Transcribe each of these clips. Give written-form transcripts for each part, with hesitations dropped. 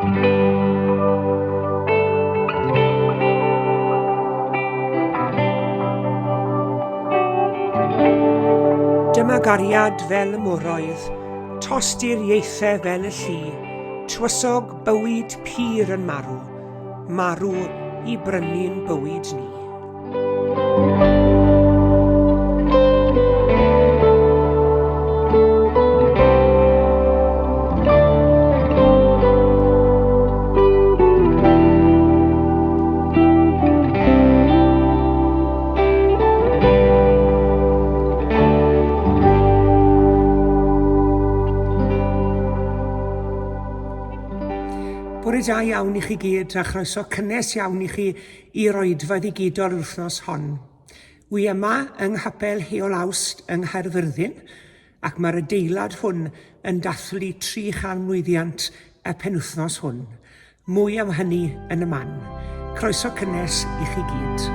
Dyma gariad fel y moroedd, tost i'r ieithe fel y llu, tywysog bywyd pur yn marw, marw i brynu'n bywyd ni. Bore da iawn i chi gyd a chroeso cynnes iawn i chi i'r oedfa ddigidol yr wythnos hon. Wi yma yng Nghapel Heol Awst yng Nghaerfyrddin ac mae'r adeilad hwn yn dathlu 300 mlwyddiant y penwythnos hwn. Mwy am hynny yn y man. Croeso cynnes i chi gyd.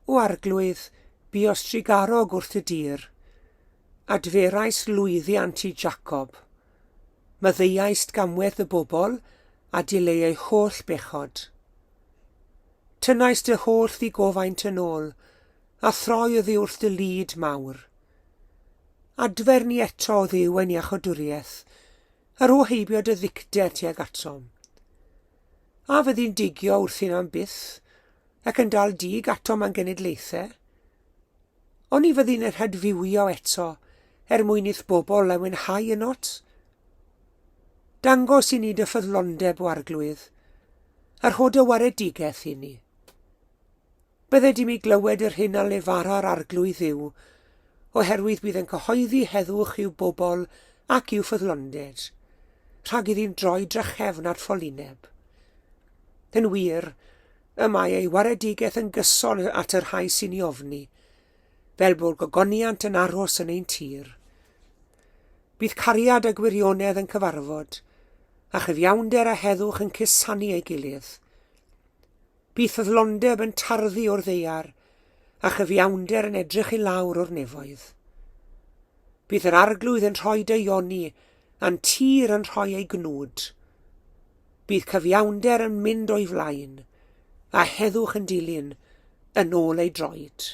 O Arglwydd, buost trugarog wrth y dir. Adferais lwyddiant i Jacob. Maddeuaist gamwedd y bobl a dileu eu holl bechod. Tynnaist dy holl ddigofaint yn ôl, a throi oddi wrth dy lid mawr. Adfer ni eto, O Dduw, ein iachawdwriaeth, a rho heibio dy ddicter tuag atom. A fyddi'n digio wrthym am byth, ac yn dal dig atom am genedlaethau? Oni fyddi'n ein hadfywio eto, er mwyn i'th bobl lawenhau ynot? Dangos i ni dy ffyddlondeb, o Arglwydd, a rho dy waredigaeth i ni. Bydded i mi glywed yr hyn a lefara'r Arglwydd Dduw, oherwydd bydd yn cyhoeddi heddwch i'w bobl ac i'w ffyddlonded, rhag iddi'n droi drachefn at ffolineb. Yn wir, y mae ei waredigaeth yn gyson at y rhai sy'n ei ofni, fel bod gogoniant yn aros yn ein tir. Bydd cariad a gwirionedd yn cyfarfod, a chyfiawnder a heddwch yn cusanu ei gilydd. Bydd ffyddlondeb yn tarddu o'r ddaear, a chyfiawnder yn edrych i lawr o'r nefoedd. Bydd yr Arglwydd yn rhoi daioni, a'n tir yn rhoi ei gnwd. Bydd cyfiawnder yn mynd o'i flaen, a heddwch yn dilyn yn ôl ei droed.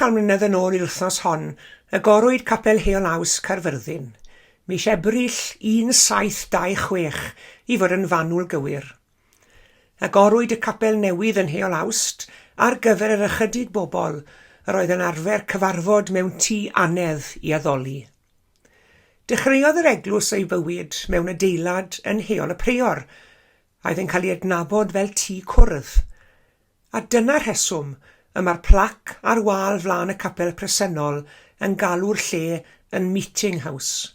300 mlynedd yn ôl i'r wythnos hon, agorwyd Capel Heol Awst Caerfyrddin, mis Ebrill 1726 i fod yn fanwl gywir. Agorwyd y capel newydd yn Heol Awst ar gyfer yr ychydig bobl yr oedd yn arfer cyfarfod mewn tŷ annedd i addoli. Dechreuodd yr eglwys ei fywyd mewn adeilad yn Heol y Preor, a oedd yn cael ei adnabod fel Tŷ Cwrdd. A dyna'r rheswm y mae'r plac ar wal flaen y capel presennol yn galw'r lle yn Meeting House.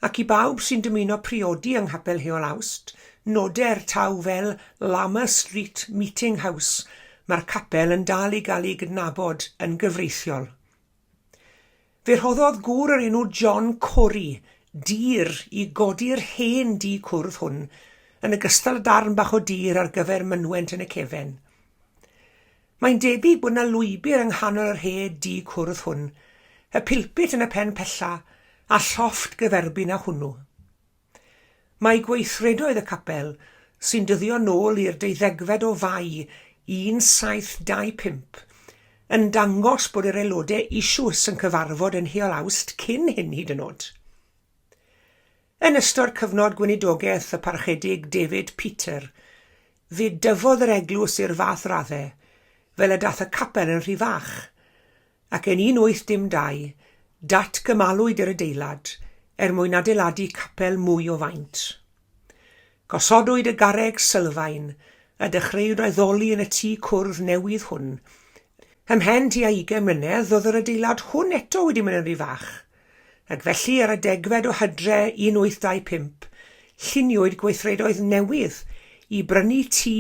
Ac i bawb sy'n dymuno priodi yng Nghapel Heol Awst, noder taw fel Lammer Street Meeting House mae'r capel yn dal i gael ei gydnabod yn gyfreithiol. Fe rhoddodd gŵr o'r enw John Cory dir i godi'r hen dŷ cwrdd hwn, yn ogystal â darn bach o dir ar gyfer mynwent yn y cefen. Mae'n debyg bod 'na lwybr yng nghanol yr hen dŷ cwrdd hwn, y pulpit yn y pen pella, a llofft gyferbyn â hwnnw. Mae gweithredoedd y capel, sy'n dyddio nôl i'r deuddegfed o Fai 1725, yn dangos bod yr aelodau eisoes yn cyfarfod yn Heol Awst cyn hyn hyd yn oed. Yn ystod cyfnod gweinidogaeth y Parchedig David Peter, fe dyfodd yr eglwys i'r fath raddau fel y daeth y capel yn rhy fach, ac yn 1802, datgymalwyd yr adeilad er mwyn adeiladu capel mwy o faint. Gosodwyd y garreg sylfaen a dechreuwyd addoli yn y tŷ cwrdd newydd hwn. Ymhen tua ugain mlynedd roedd yr adeilad hwn eto wedi mynd yn rhy fach, ac felly ar y degfed o Hydre 1825, lluniwyd gweithredoedd newydd i brynu tŷ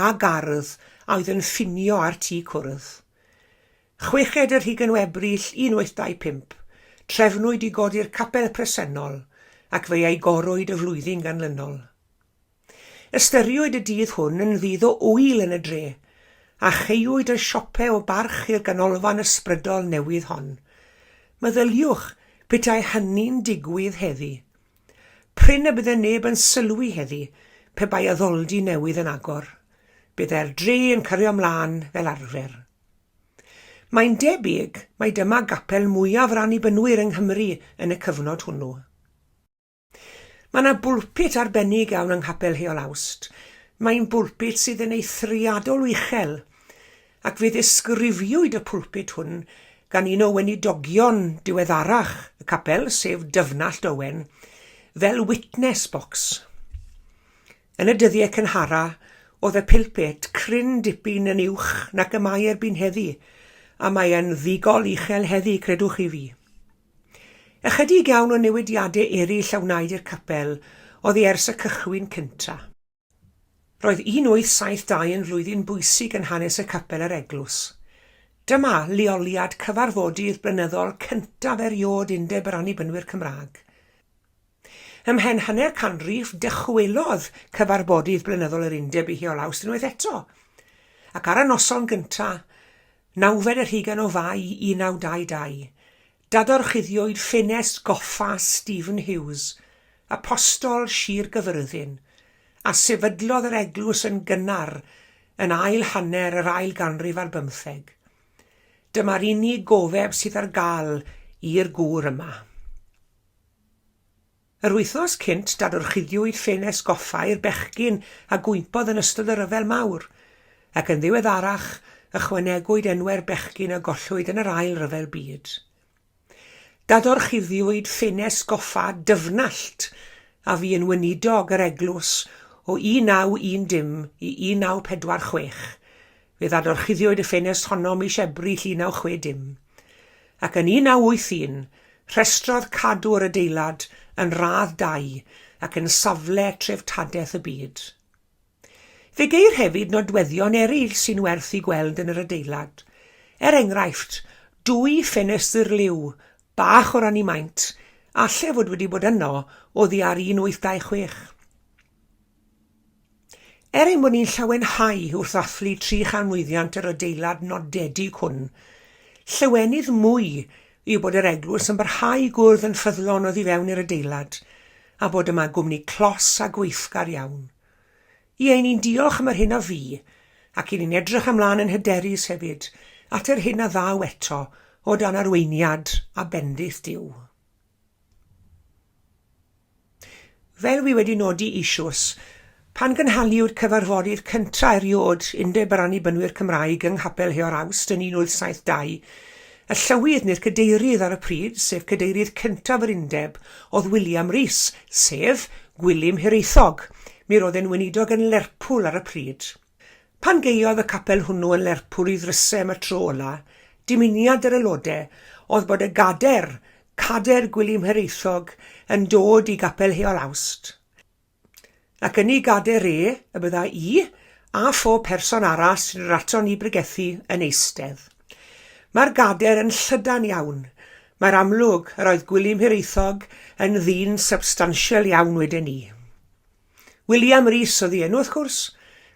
a gardd a oedd yn ffinio â'r tŷ cwrdd. Chweched yr hugain o Ebrill 1825, trefnwyd i godi'r capel presennol, ac fe'i agorwyd y flwyddyn ganlynol. Ystyriwyd y dydd hwn yn ddydd o ŵyl yn y dre, a chaewyd y siope o barch i'r ganolfan ysbrydol newydd hon. Meddyliwch petai hynny'n digwydd heddi. Prin y bydde neb yn sylwi heddi pe bai addoldy newydd yn agor. Byddai'r dre yn cario mlaen fel arfer. Mae'n debyg mai dyma gapel mwyaf yr Annibynwyr yng Nghymru yn y cyfnod hwnnw. Mae yna bwlpit arbennig iawn yng Nghapel Heol Awst. Mae'n bwlpit sydd yn eithriadol uchel, ac fe ddisgrifiwyd y pwlpit hwn gan un o weinidogion diweddarach y capel, sef Dyfnallt Owen, fel witness box. Yn y dyddiau cynhara, oedd y pulpit cryn dipyn yn uwch nac y mae erbyn heddi, a mae e'n ddigol uchel heddi, credwch chi fi. Ychydig iawn o newidiadau eraill a wnaed i'r capel oddi ers y cychwyn cynta. Roedd 1872 yn flwyddyn bwysig yn hanes y capel a'r eglwys. Dyma leoliad cyfarfodydd blynyddol cyntaf erioed Undeb yr Annibynwyr Cymraeg. Ymhen hanner canrif, dychwelodd cyfarfodydd blynyddol yr Undeb i Heol Awst unwaith eto, ac ar y noson gynta', nawfed ar hugain o Fai 1922, dadorchuddiwyd ffenest goffa Stephen Hughes, apostol Sir Gyfyrddin, a sefydlodd yr eglwys yn gynnar yn ail hanner yr ail ganrif ar bymtheg. Dyma'r unig gofeb sydd ar gael i'r gŵr yma. Yr wythnos cynt, dadorchuddiwyd ffenest goffa i'r bechgyn a gwympodd yn ystod y Rhyfel Mawr, ac yn ddiweddarach ychwanegwyd enwau'r bechgyn a gollwyd yn yr Ail Ryfel Byd. Dadorchuddiwyd ffenest goffa Dyfnallt, a fu yn weinidog yr eglwys o 1910 i 1946, Fe ddadorchuddiwyd y ffenest honno mis Ebrill 1960, ac yn 1981, rhestrodd Cadw yr adeilad yn Radd Dau ac yn Safle Treftadaeth y Byd. Fe geir hefyd nodweddion eraill sy'n werth eu gweld yn yr adeilad, er enghraifft, dwy ffenestr liw, bach o ran eu maint, alle fod wedi bod yno oddi ar 1826. Er ein bod ni'n llawenhau wrth ddathlu trichanmlwyddiant yr adeilad nodedig hwn, llawenydd mwy yw bod yr eglwys yn parhau i gwrdd yn ffyddlon oddi fewn i'r adeilad, a bod yma gwmni clos a gweithgar iawn. Ie, i ni'n diolch am yr hyn a fu, ac i ni'n edrych ymlaen yn hyderus hefyd at yr hyn a ddaw eto o dan arweiniad a bendith Duw. Fel wi wedi nodi eisoes, pan gynhaliwyd cyfarfodydd cynta' erioed Undeb yr Annibynwyr Cymraeg yng Nghapel Heol Awst yn 1872, y llywydd neu'r cadeirydd ar y pryd, sef cadeirydd cyntaf yr Undeb, oedd William Rees, sef Gwilym Hiraethog. Mi roedd e'n weinidog yn Lerpwl ar y pryd. Pan gaeodd y capel hwnnw yn Lerpwl i ddrysau am y tro ola, dymuniad yr aelodau oedd bod y gader, Cader Gwilym Hiraethog, yn dod i Gapel Heol Awst. Ac yn ei gader e y bydda i, a phob person arall sy'n dod aton ni bregethu, yn eistedd. Mae'r gader yn llydan iawn. Mae'r amlwg yr oedd Gwilym Hiraethog yn ddyn substantial iawn weden i. William Rees oedd ei enw, wrth gwrs.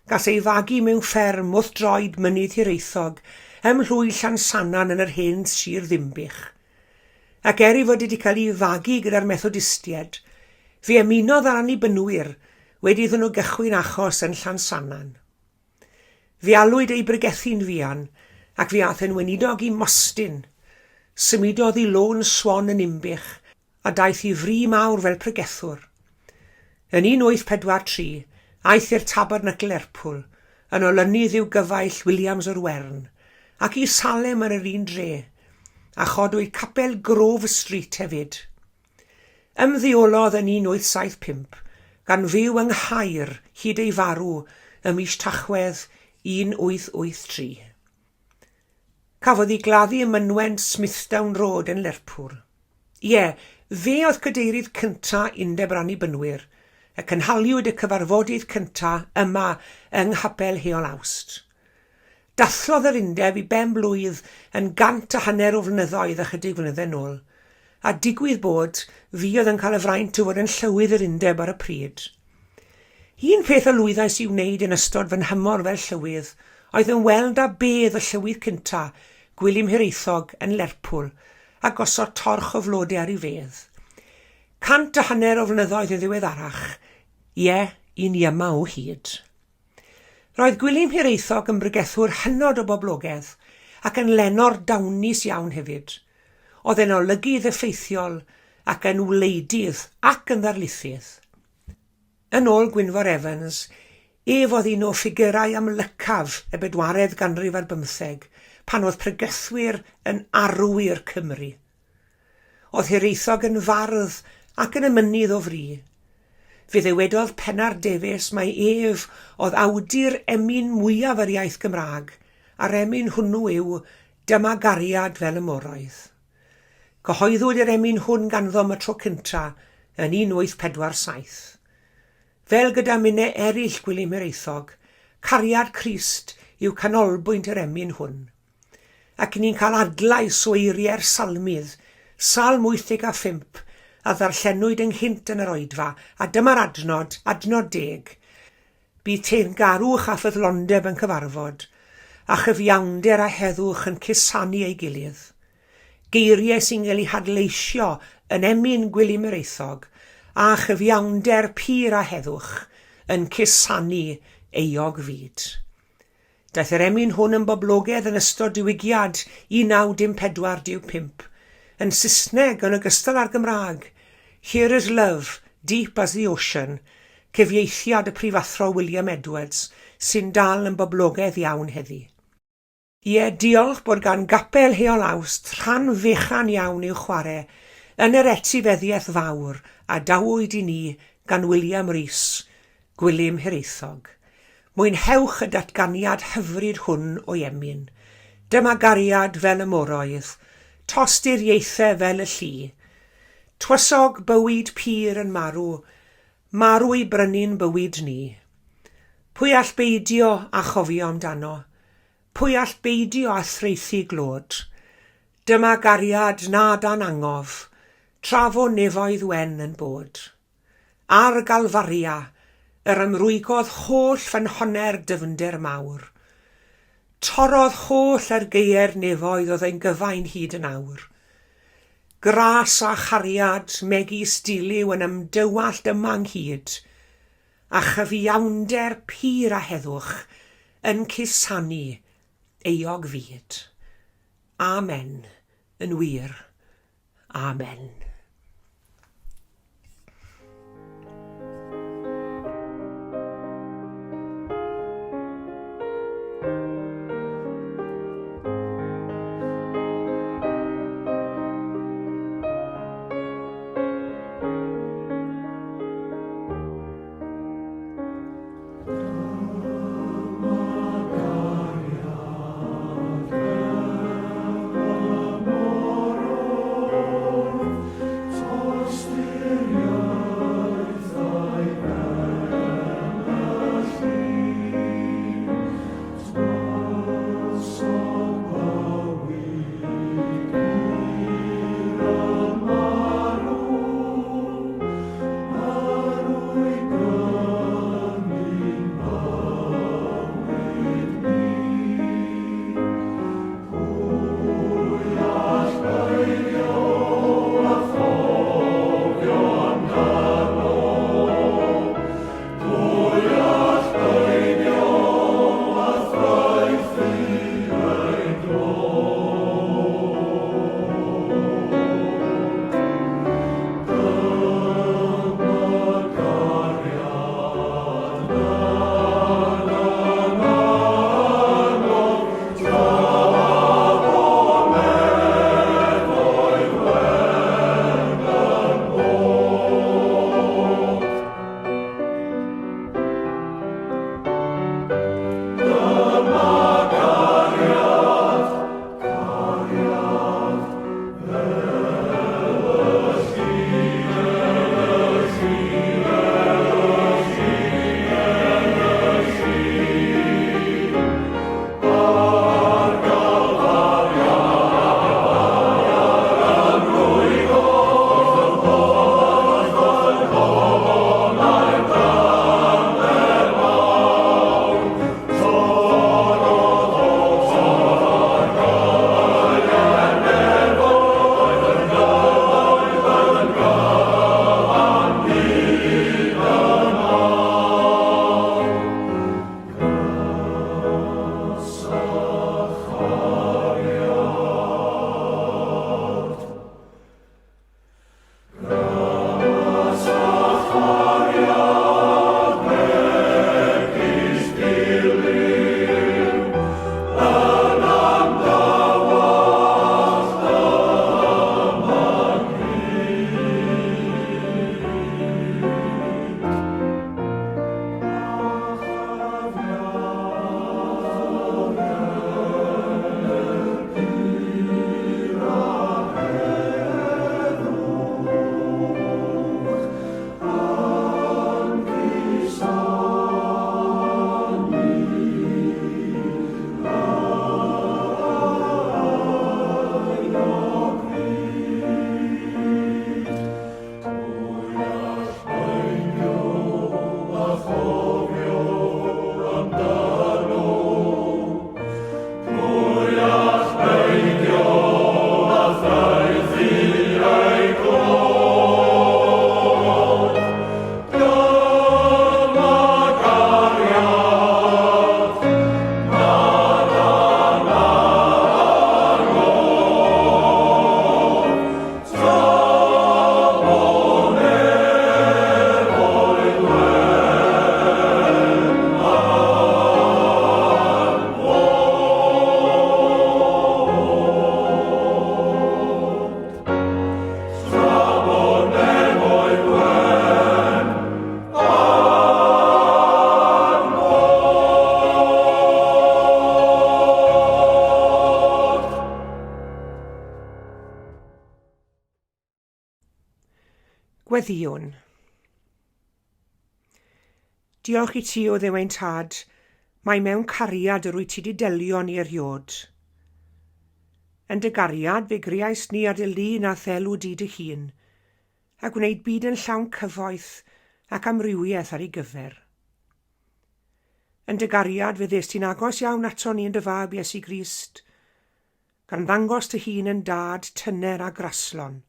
Gas ei fagu mewn fferm wrth droed Mynydd Hiraethog ym mhlwy Llansannan yn yr hen Sir Ddinbych. Ac er ei fod wedi cael ei fagu gyda'r Methodistiaid, fe ymunodd â'r Annibynwyr wedi iddyn nhw gychwyn achos yn Llansannan. Fe alwyd ei bregethu'n fuan, ac fe aeth e'n weinidog i Mostyn. Symudodd i Lôn Swan yn Ninbych, a daeth i fri mawr fel pregethwr. Yn 1843, aeth i'r Tabernacl Lerpwl, yn olynydd i'w gyfaill Williams o'r Wern, ac i Salem yn yr un dre, a chodwyd capel Grove Street hefyd. Ymddeolodd yn 1875, gan fyw yng Nghaer hyd ei farw ym mis Tachwedd 1883. Cafodd ei gladdu ym mynwent Smithdown Road yn Lerpwl. Ie, fe oedd cadeirydd cynta' Undeb yr Annibynwyr, y cynhaliwyd y cyfarfodydd cynta' yma yng Nghapel Heol Awst. Dathlodd yr Undeb i ben-blwydd yn 150 o flynyddoedd ychydig flynydde nôl, a digwydd bod, fi oedd yn cael y fraint o fod yn llywydd yr Undeb ar y pryd. Un peth a lwyddais i wneud yn ystod fy nhymor fel llywydd oedd ymweld â bedd y llywydd cynta', Gwilym Hiraethog, yn Lerpwl, a gosod torch o flode ar ei fedd. 150 o flynyddoedd yn ddiweddarach, ie, i ni yma o hyd. Roedd Gwilym Hiraethog yn bregethwr hynod o boblogedd, ac yn lenor dawnus iawn hefyd. Oedd e'n olygydd effeithiol ac yn wleidydd ac yn ddarlithydd. Yn ôl Gwynfor Evans, ef oedd un o ffigurau amlycaf y bedwaredd ganrif ar bymtheg, pan oedd pregethwyr yn arwyr Cymru. Oedd Hiraethog yn fardd ac yn emynydd o fri. Fe ddywedodd Pennar Davies mai ef oedd awdur emyn mwyaf yr iaith Gymraeg, a'r emyn hwnnw yw Dyma Gariad Fel y Moroedd. Cyhoeddwyd yr emyn hwn ganddo am y tro cynta' yn 1847. Fel gyda emynau eraill Gwilym Hiraethog, cariad Crist yw canolbwynt yr emyn hwn. Ac ni'n cael adlais o eiriau'r Salmydd, Salm 85, a ddarllenwyd ynghynt yn yr oedfa, a dyma'r adnod, adnod deg, Bydd teyrngarwch a ffyddlondeb yn cyfarfod, a chyfiawnder a heddwch yn cusanu ei gilydd. Geiriau sy'n cael eu hadleisio yn emyn Gwilym Hiraethog, a chyfiawnder pur a heddwch yn cusanu euog fyd. Daeth yr emyn hwn yn boblogedd yn ystod diwygiad 1914 yn Saesneg yn ogystal â'r Gymraeg, Here is love, deep as the ocean, cyfieithiad y Prifathro William Edwards, sy'n dal yn boblogedd iawn heddi. Ie, diolch bod gan Gapel Heol Awst rhan fechan iawn i'w chwarae yn yr etifeddiaeth fawr a dawyd i ni gan William Rees, Gwilym Hiraethog. Mwynhewch y datganiad hyfryd hwn o'i emyn. Dyma gariad fel y moroedd, tosturiaethau fel y lli. Twysog bywyd pur yn marw, marw i brynu'n bywyd ni. Pwy all beidio â chofio amdano? Pwy all beidio â thraethu glod? Dyma gariad na dan angof, tra fo nefoedd wen yn bod. Ar Galfaria, yr ymrwygodd holl ffynhonnau'r dyfnder mawr. Torrodd holl ergeiau'r nefoedd oedd ein gyfain hyd yn awr. Gras a chariad megis dilyw yn ymdywallt yma ynghyd, a chyfiawnder pur a heddwch yn cusanu euog fyd. Amen. Yn wir. Amen. Gweddïwn. Diolch i ti, o Dduw ein Tad, mai mewn cariad yr wyt ti 'di delio ni eriôd. Yn dy gariad fe greaist ni ar dy lun a thelw di dy hun, a gwneud byd yn llawn cyfoeth ac amrywiaeth ar ei gyfer. Yn dy gariad fe ddest ti'n agos iawn ato ni yn dy fab Iesu Grist, gan ddangos dy hun yn dad tyner a graslon.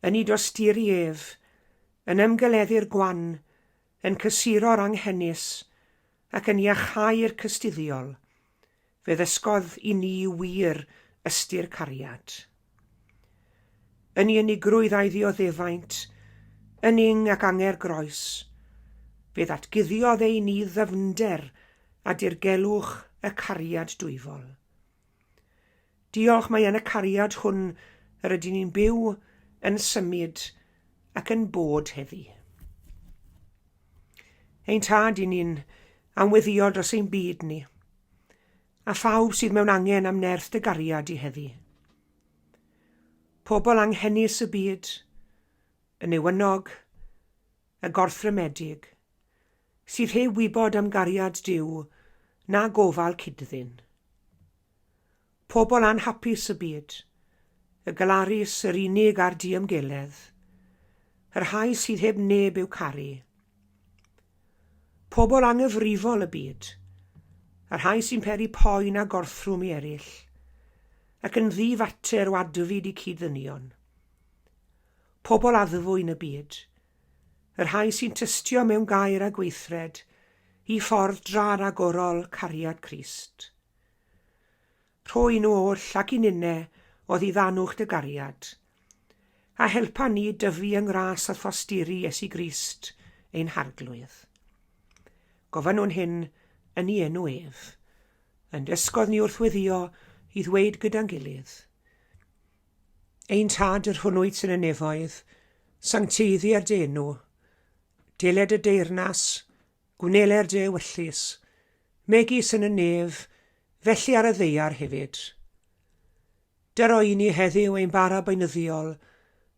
Yn ei dosturi ef, yn ymgeleddu'r gwan, yn cysuro'r anghenus, ac yn iachau'r cystuddiol, fe ddysgodd i ni wir ystyr cariad. Yn ei unigrwydd a'i ddioddefaint, yn ing ac anger groes, fe ddatguddiodd ei ni ddyfnder a dirgelwch y cariad dwyfol. Diolch mai yn y cariad hwn yr ydyn ni'n byw, yn symud ac yn bod heddi. Ein tad i ni'n amweddio dros ein byd ni, a phawb sydd mewn angen am nerth dy gariad i heddi. Pobl anghenus y byd, y newynog, y gorthrymedig, sydd heb wybod am gariad Duw na gofal cyd-ddyn. Pobl anhapus y byd, y galarus, yr unig a'r diymgeledd, y rhai sydd heb neb i'w caru. Pobl anghyfrifol y byd, y rhai sy'n peri poen a gorthrwm i eraill, ac yn ddi-fater o adfyd i cyd-ddynion. Pobl addfwyn y byd, y rhai sy'n tystio mewn gair a gweithred i ffordd dra ragorol cariad Crist. Rho i nhw oll ac i ninne o ddiddanwch dy gariad, a helpa ni dyfu yng ngras a thosturi Iesu Grist ein Harglwydd. Gofynnwn hyn yn ei enw ef. Yn dysgodd ni wrth weddio i ddweud gyda'n gilydd. Ein Tad yr hwn wyt yn y nefoedd, sancteiddier dy enw, deled y deyrnas, Gwneler dy ewyllys, megis yn y nef, felly ar y ddaear hefyd. Dyro i ni heddiw ein bara beunyddiol,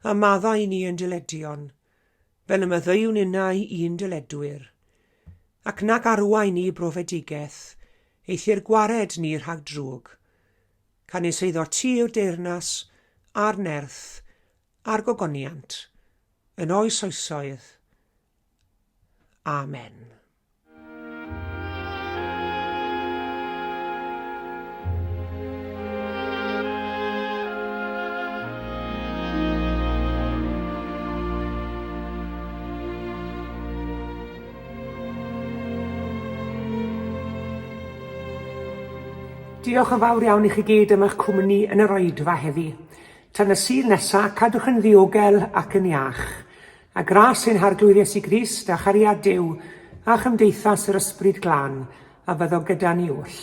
a maddau i ni ein dyledion, fel y maddeuwn innau i'n dyledwyr. Ac nac arwain ni i brofedigaeth, eithr gwared ni rhag drwg. Canys eiddo ti yw'r deyrnas, a'r nerth, a'r gogoniant, yn oes oesoedd. Amen. Diolch yn fawr iawn i chi gyd am eich cwmni yn yr oedfa heddi. Tan y Sul nesa, cadwch yn ddiogel ac yn iach. A gras ein Harglwydd Iesu Grist, a chariad Duw, a chymdeithas yr Ysbryd Glân, a fyddo gyda ni oll.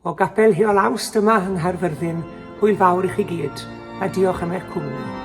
O Gapel Heol Awst yma yng Nghaerfyrddin, hwyl fawr i chi gyd, a diolch am eich cwmni.